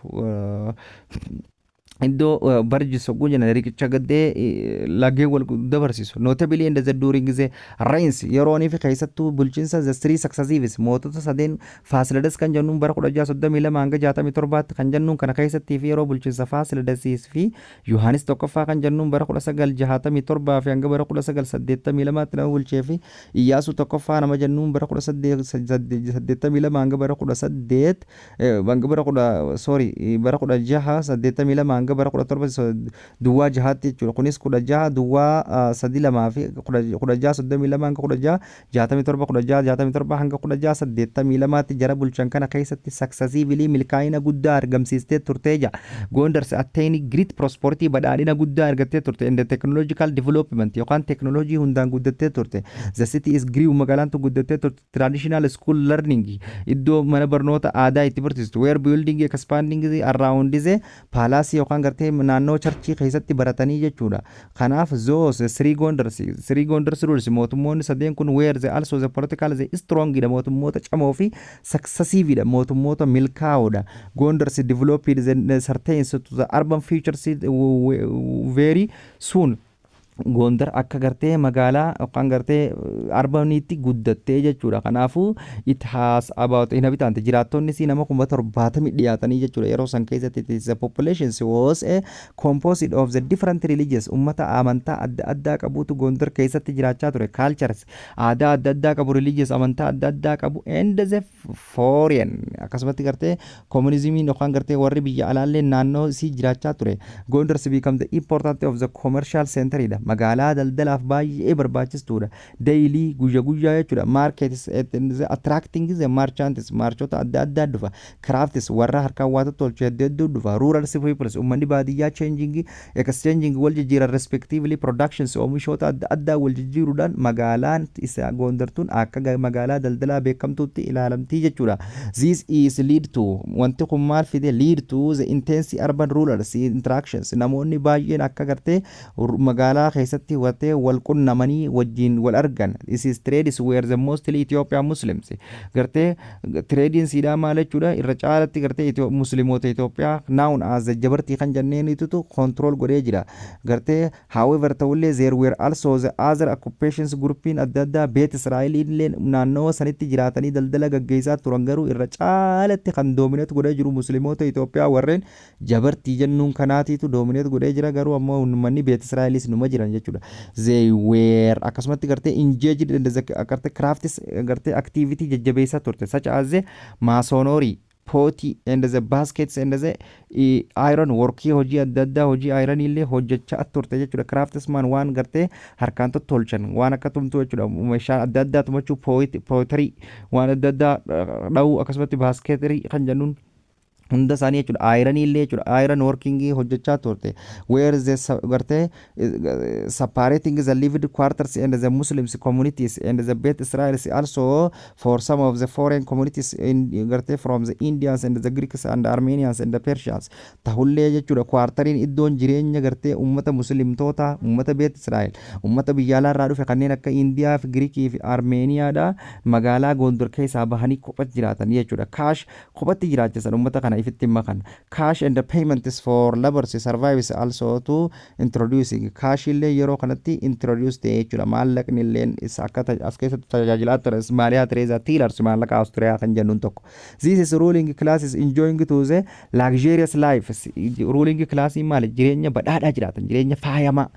iddoo bridges hogguu jenna riqicha gaddee laggeen wal dabarsiisu. Notably and the during the reigns, yeroonii fi keessattuu bulchiinsa the three successives mootota sadeen, Faasiladas kan jennuun bara 1632 hanga 67tti kan jennuun kana keessattii fi yeroo bulchiinsa Faasiladasis fi Yohaanis tokkoffaa kan jennuun bara 1967 fi hanga bara 1982tti nama bulchee fi Iyyaasuu tokkoffaa nama jennuun bara 1882 hanga bara 18 hanga bara 10, sorry, bara 1682 hanga bara 1706tti jechuudha. Kunis 16 0 32 fi 1632 hanga 1667, 1667 hanga 1682tti jara bulchan kana keessatti successively milkaa'ina guddaa argamsiistee turtee jira. Gondars attain great prosperity, badhaadhina guddaa argattee turte, and the technological development yookaan teknoolojii hundaan guddattee turte. The city is grew, magaalaan tun guddattee turte. Traditional school learning, iddoo mana barnoota aadaa itti barsiistu, where building expanding around the palace yookaan yookaan gartee naannoo churchii keessatti baratanii jechuudha. Kanaaf those three Gondars rules, mootummoonni sadeen kun, were the also the political the strong dha, mootummoota camoo fi successive dha, mootummoota milkaa'oodha. Gondars developed the certain to the urban features very soon. Gondar akka gartee magaalaa yookaan gartee urbaniitti guddattee jechuudha. Kanaafuu it has about inhabitant, jiraattonni isii nama 70,000 dhiyaatanii jechuudha. Yeroo san keessatti it is the population was a composite of the different religions, ummata amantaa adda addaa qabutu Gondar keessatti jiraachaa ture. Cultures, aadaa adda addaa qabu, religious, amantaa adda addaa qabu, and the foreign, akkasumatti gartee communismiin yookaan gartee warri biyya alaallee naannoo isii jiraachaa ture. Gondars become the important of the commercial center dha. Magaalaa daldalaaf baay'ee barbaachistuudha. Daily, guyya guyyaa jechuudha. Markets attracting the merchants, merchantota adda addaa dhufa. Crafts, warra harkaan waa tolchu hedduu hedduu dhufa. Rural peoples, uummanni baadiyyaa, changing, exchanging, wal jijjiiran, respectively productions, oomishoota adda addaa wal jijjiiruudhaan magaalaan isa Gondartuun akka magaalaa daldalaa beekamtuutti ilaalamtii jechuudha. This is lead to, wanti kun maal fide? Lead to the intense urban rurals interactions, namoonni baay'een akka gartee magaalaa keessatti wartee wal qunnamanii wajjin wal argan. This is trades were the mostly Ethiopian Muslims. Gartee tradeiin siidaa maal jechuudha? Irra caalatti gartee Musliimoota Itoophiyaa known as the Jabartii kan jenneenitu control godhee jira. Gartee however, ta'ullee, there were also the other occupations, groupiin adda addaa Beet Israa'eliillee naannoo sanitti jiraatanii daldala gaggeessaa turan. Garuu irra caalatti kan dominate godhee jiru Musliimoota Itoophiyaa warreen Jabartii jennuun kanaatiitu dominate godhee jira. Garuu ammoo uummanni Beet Israa'elis numa jiran jechuudha. They were akkasumatti gartee engaged in the gartee crafts, gartee activity jajjabeessaa turte, such as the masonry, pottery and the baskets and the iron workii, hojii adda addaa, hojii iron illee hojjechaa turte jechuudha. Craftsman, waan gartee harkaan tottolchan, waan akka tumtuu jechuudha. Meeshaa adda addaa tumachuu, pottery, waan adda addaa dha'uu, akkasumatti basketry kan jennuun hunda isaanii jechuudha. Ironii illee jechuudha, iron workingii hojjechaa turte. Where the gartee separating the lived quarters and the Muslims communities and the Bet Israelis, also for some of the foreign communities in gartee from the Indians and the Greeks and Armenians and the Persians tahullee jechuudha. Quarteriin iddoon jireenya gartee ummata Muslimtoota, ummata Bet Israel, ummata biyya alaarraa dhufe kanneen akka Indiyaa fi Giriikii fi Armeeniyaadha magaalaa Gondor keessaa bahanii kophatti jiraatan jechuudha. Cash kophatti jiraachisan ummata kana ifitti makan. Cash and the payments for labors service also to introducing, cash illee yeroo kanatti introduce ta'e jechuudha. Maallaqni illee isa akka as keessatti tajaajilaa ture. Maariyaa Tereezaa thalers, maallaqa Awustiriyaa kan jennuun tokko. This is ruling classes enjoying to the luxurious life. Ruling class maali? Jireenya badhaadhaa jiraatan, jireenya faayamaa,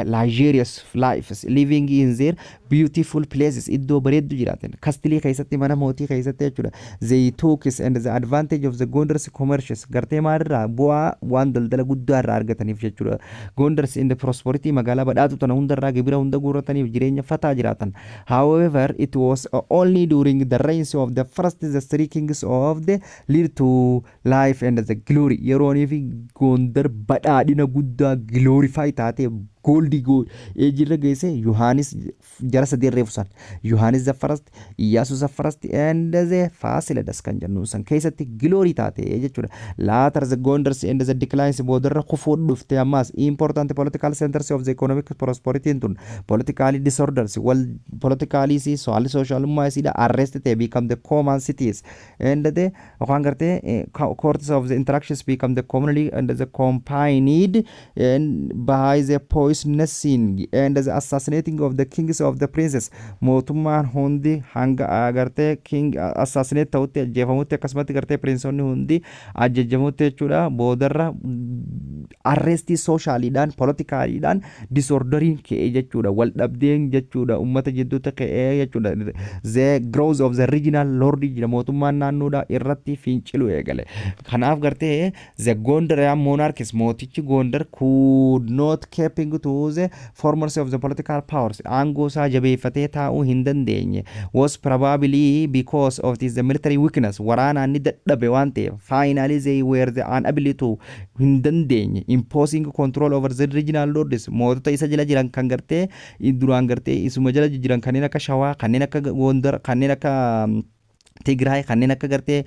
luxurious life, living in their beautiful places, iddoo bareeddu jiraatan, castleii keessatti, mana mootii keessatti jechuudha. They took and the advantage of the Gondars commercials, gartee maalirraa bu'aa waan daldala guddaa irraa argataniif jechuudha. Gondars in the prosperity, magaalaa badhaatu tana hundarraa gibira hunda guurrataniif jireenya fataa jiraatan. However, it was only during the reigns of the first the three kings of the lead to life and the glory, yeroonii fi Gondar badhaadhina guddaa glorify taatee golden ageirra geesse Yohaanis jara sadii reefu san, Yohaanis the first, Iyyaasu the first and the Faasiladas kan jennu san keessatti glory taate jechuudha. Later the Gondars and the declines, boodarra kufuu dhufte. Ammas important political centers of the economic prosperity tun politically disorders wal politically si haalli socialummaa isiidha arrest ta'e, become the common cities and the yookaan gartee courts of the interactions become the commonly and the accompanied and by the poisoning and the assassinating of the kings of the princes. Mootummaan hundi hanga gartee king assassinate ta'utti, ajjeefamutti, akkasumatti gartee princeonni hundi ajjeefamutti jechuudha. Boodarra unrestii socialiidhaan politicaliidhaan disorderiin ka'e jechuudha, wal dhabdeen jechuudha ummata jidduutti ka'ee jechuudha. The growth of the regional lord jira, mootummaan naannoodha irratti fincilu eegale. Kanaaf gartee the Gondarian monarchs, mootichi Gondar, could not keeping to the formers of the political powers, aangoo isaa jabeeffatee taa'uu hin dandeenye, was probably because of this the military weakness, waraanaan ni dadhabe waan ta'eef. Finally they were the unable to, hin dandeenye, imposing control over the regional lords, mootota isa jala jiran kan gartee duraan gartee isuma jala jiran, kanneen akka Shawaa, kanneen akka Gondar, kanneen akka Tigraay, kanneen akka gartee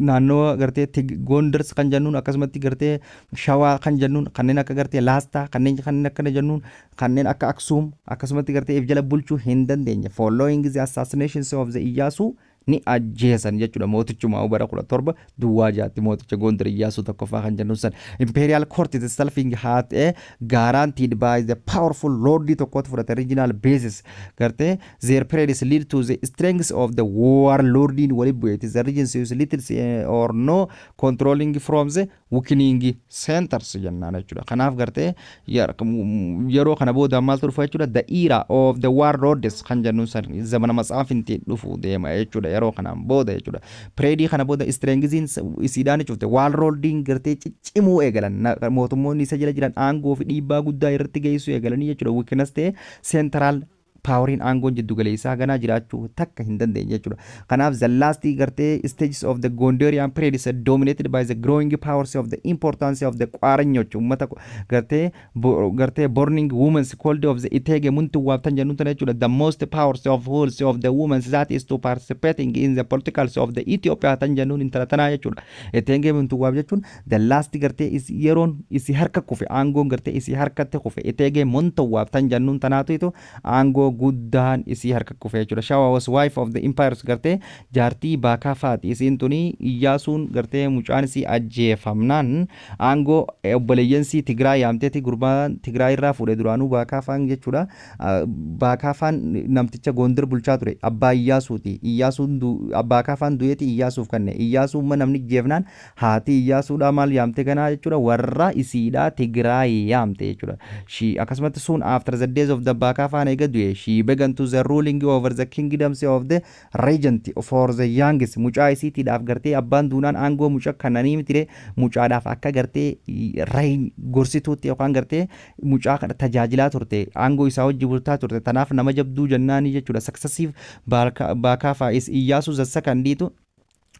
naannoo gartee Gondars kan jennuun, akkasumatti gartee Shawaa kan jennuun, kanneen akka gartee Laastaa, kanneen akkana jennuun, kanneen akka Aksuum akkasumatti gartee if jala bulchuu hin dandeenye. Following the assassinations of the Iyyaasuu, ni ajjeesan jechuudha mootichuma bara 1706tti mooticha Gondar Iyyaasuu Tokkoffaa kan jennuun san. Imperial court itself had a guaranteed by the powerful lord tokkotu fudhate regional basis. Gartee their periods lead to the strength of the war lordiin wali bu'e. The regions use little or no controlling from the weakening centers jennaan jechuudha. Kanaaf gartee yeroo kana booda maaltu dhufa jechuudha? The era of the war lords kan jennuun san zamana matsaafinti dhufu deema jechuudha yeroo kanaan booda jechuudha. Periodii kana booda strengthiin isiidhaan cufte, war lordiin gartee ciccimuu eegalan, mootummoonni isa jala jiran aangoo fi dhiibbaa guddaa irratti geessuu eegalanii jechuudha. Weakness ta'e central poweriin, aangoon jiddu galeessaa ganaa jiraachuu takka hin dandeenye jechuudha. Kanaaf the last gartee stages of the Gondarian period is dominated by the growing powers of the importance of the Qaranyooch, uummata gartee burning women called of the Itege Muntuwaab tan jennuun tana jechuudha. The most powers of wholes of the women that is to participating in the politicals of the Ethiopia tan jennuun intala tanaa jechuudha. Itege Muntuwaab jechuun the last gartee is yeroon isi harka kufe, aangoon gartee isi harkatti kufe, Itege Muntuwaab tan jennuun tanaatu aangoo guddaan isii harka kufe jechuudha. She was wife of the empires, gartee jaartii Baakaafaati. Isiin tuni Iyyaasuun gartee mucaan isii ajjeefamnaan aangoo obboleeyyansii Tigraay yaamteeti, gurbaan Tigraay irraa fuudhe duraanuu Baakaafaan jechuudha. Baakaafaan namticha Gondar bulchaa ture, abbaa Iyyaasuuti. Iyyaasuun Baakaafaan du'eeti Iyyaasuuf kenne. Iyyaasuun namni jeefnaan haati Iyyaasuudhaa maal yaamte kanaa jechuudha? Warra isiidhaa Tigraay yaamte jechuudha. She akkasumatti soon after the days of the Baakaafaan eega du'e, she began to the ruling over the kingdoms of the regent for the youngest, mucaa isiitiidhaaf gartee abbaan duunaan aangoo mucaa kananii mitire, mucaadhaaf akka gartee reign gorsituutti yookaan gartee mucaa kana tajaajilaa turte, aangoo isaa wajji bultaa turte. Tanaaf nama jabduu jennaanii jechuudha. Successive Baakaafaa is Iyyaasuu the secondiitu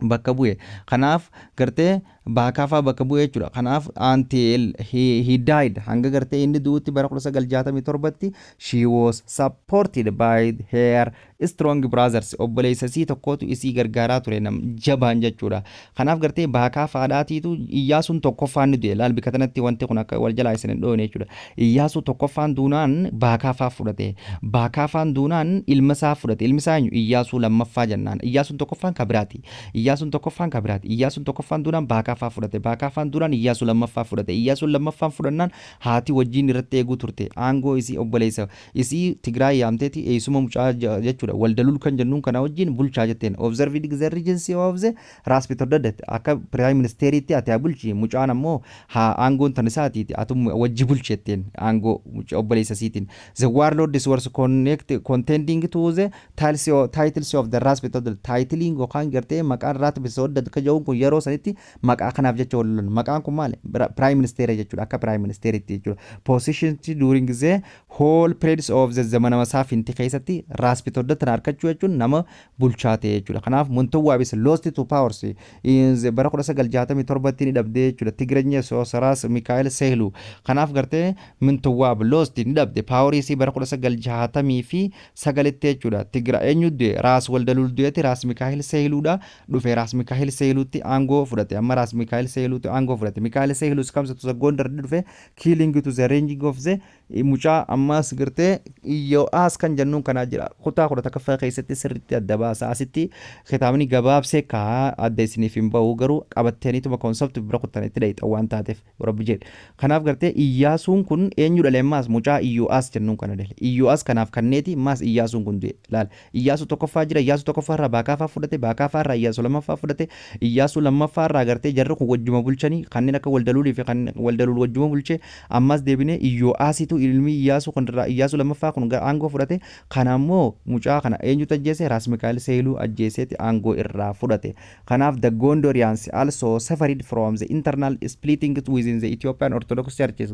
bakka bu'e. Kanaaf gartee Baakaafaa bakka bu'e jechuudha. Kanaaf until he died, hanga gartee inni du'utti bara 1967tti, she was supported by her strong brothers, obboleessa isii tokkotu isii gargaaraa ture, nam jabaan jechuudha. Kanaaf gartee Baakaafaadhaatiitu Iyyaasuun Tokkoffaan ni du'e. Laal, bika tanatti wanti kun akka wal jalaa isin hin dhoone jechuudha. Iyyaasuu Tokkoffaan duunaan Baakaafaa fudhate. Baakaafaan duunaan ilma isaa fudhate. Ilmi isaa eenyu? Iyyaasuu Lammaffaa jennaan. Iyyaasuun Tokkoffaan kabiraati. Iyyaasuun Tokkoffaan kabiraati. Iyyaasuun Tokkoffaan duunaan Baakaafaa fudhate. Baakaafaan duunaan Iyyaasuu Lammaffaa fudhate. Iyyaasuun Lammaffaan fudhannaan haati wajjin irratti eeguu turte. Aangoo isii obboleessa isii Tigraay yaamteeti, eessuma mucaa jechuudha. Waldalul kan jennuun kana wajjin bulchaa jetteen. Observing the regency of the Ras Bitoddet, akka prime ministeriitti ati haa bulchi, mucaan ammoo haa aangoon tan isaatiiti, atum wajji bulchi jetteen aangoo obboleessa isiitiin. The warlords were connect contending to the titles of the Ras Bitoddet. Titling yookaan gartee maqaan Ras Bitoddet ka jedhuun kun yeroo sanitti maqaa kanaaf jecha wal lolan. Maqaan kun maali? Prime minister jechuudha. Akka prime ministeriitti jechuudha. Position during the whole periods of the zamana masaafinti keessatti Ras Bitoddet tan argachuu jechuun nama bulchaa ta'e jechuudha. Kanaaf Muntuwaabis lost to powers in the bara 1967tti ni dhabde jechuudha. Tigreenya Soosaraas Mikaa'el Sehluu. Kanaaf gartee Muntuwaab lost ni dhabde powerii isii bara 1969tti jechuudha. Tigra eenyu du'e? Raas Waldalul du'eeti Raas Mikaa'el Sehluudha dhufe. Raas Mikaa'el Sehluutti aangoo fudhate. Amma Raas Mikaa'el Sehluutti aangoo fudhate. Mikaa'el Sehluus comes to the Gondar dhufe, killing to the ranging of the mucaa ammas gartee Iyyo'aas kan jennuun kanaa jira. Kutaa 11ffaa keessatti sirriitti adda baasa. Asitti kitaabni gabaabsee kaa adda isiniif hin bahu, garuu qabatteeniituma concept bira kuttanitti dhayixa waan taateef Rabbi jedhe. Kanaaf gartee Iyyaasuun kun eenyu dhale? Ammaas mucaa Iyyo'aas jennuun kana dhale. Iyyo'aas kanaaf kanneeti ammaas Iyyaasuun kun du'e. Laal, Iyyaasuu Tokkoffaa jira. Iyyaasuu Tokkoffaa irraa Baakaafaa fudhate. Baakaafaa irraa Iyyaasuu Lammaffaa fudhate. Iyyaasuu Lammaffaa irraa gartee jarri kun wajjuma bulchanii, kanneen akka Waldalulii fi kan Waldalul wajjuma bulchee, ammas deebinee Iyyo'aasitu ilmi Iyyaasuu kun irraa Iyyaasuu Lammaffaa kun aangoo fudhate. Kana ammoo mucaa kana eenyutu ajjeese? Raas Mikaa'el Seeluu ajjeeseeti aangoo irraa fudhate. Kanaaf the Gondorians also suffered from the internal splitting within the Ethiopian Orthodox Churches.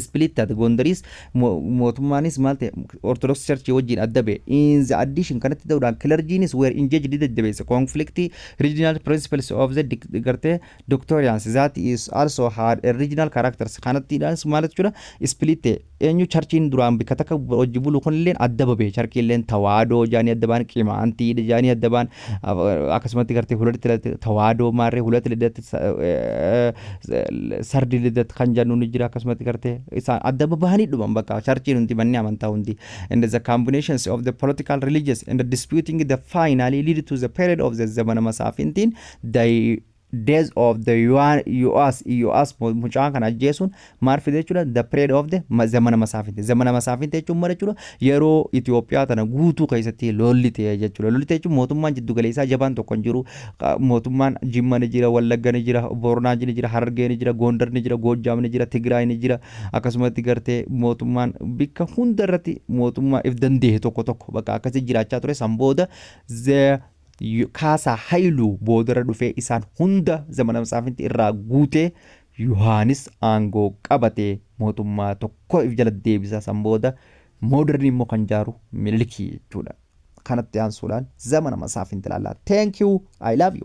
Split taate. Gondariis mootummaanis maal ta'e? Orthodox Church wajjin adda ba'e. In the addition, kanatti ta'uudhaan, clergynis were engaged jajjabeesse conflict regional principles of the gartee doctrines that is also had a regional characters. Kanattiidhaanis maal jechuudha? Split ta'e. Eenyu? Churchiin duraan bikka takka hojii bulu kunilleen adda babe. Churchiilleen Tawaadoo jaanii adda ba'an, Qimaantii jaanii adda ba'an. Akkasumatti gartee hulatti Tawaadoo maarree hulatti lidatti sardi lidatti kan jennu ni jira. Akkasumatti gartee isaan adda babahanii dhuman bakka churchiin hundi, manni amantaa hundi. And the combinations of the political, religious and the disputing the finally lead to the period of the Zamana Masaafintiin, the days of the Yoas. Yoas mucaan kana ajjeesuun maal fide jechuudha? The period of the Zamana Masaafinti. Zamana Masaafinti jechuun maal jechuudha? Yeroo Itoophiyaa tana guutuu keessatti lolli ta'e jechuudha. Lolli ta'e jechuun mootummaan jiddu galeessaa jabaan tokko hin jiru. Mootummaan Jimma ni jira, Wallagga ni jira, Booranaa ni jira, Harargee ni jira, Gondar ni jira, Goojjaam ni jira, Tigraay ni jira. Akkasumatti gartee mootummaan bikka hunda irratti mootummaa if danda'e tokko tokko bakka akkasii jiraachaa ture. San booda the Kaasaa Haayiluu boodara dhufee isaan hunda Zamana Masaafinti irraa guutee, Yohaanis aangoo qabatee mootummaa tokko if jala deebisa. San booda modern immoo kan jaaru Minilikii jechuudha. Kanatti aansuudhaan Zamana Masaafinti ilaallaa. Thank you. I love you.